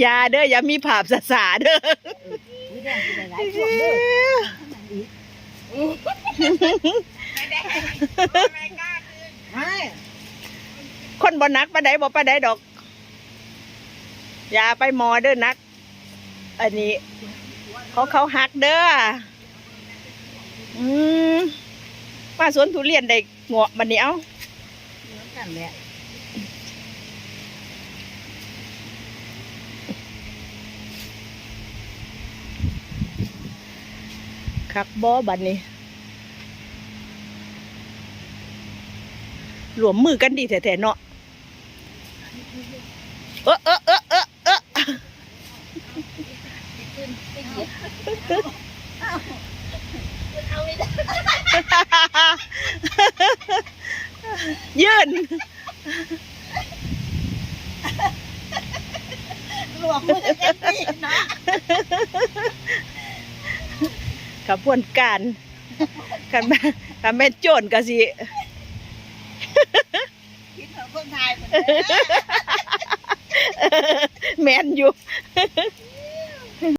ຢ່າເດີ ຢ່າມີພາບຊ້າໆເດີ. ຄົນບໍ່ໜັກປານໃດ ບໍ່ປານໃດດອກ. ຢ່າໄປໝໍ້ເດີ ໜັກ. ອັນນີ້ຂອງເຂົາຫັກເດີ. ອືມ ມາສວນທຸລຽນໄດ້ເງາະບັດນີ້ ເອົ້າ. ຄັກບໍ່ບັດນີ້ ຮ່ວມມືກັນດີແທ້ໆເນາະ. ເອີ ເອີ ເອີ ເອີ ເອີ ຍື່ນ ຮ່ວມມືກັນດີເນາະ ຂະບວນການ. ຄັນແມ່ນ ຄັນແມ່ນໂຈນກໍຊິ ຄິດເຖິງຄົນໄທພຸ້ນເດີ. ແມ່ນຢູ່.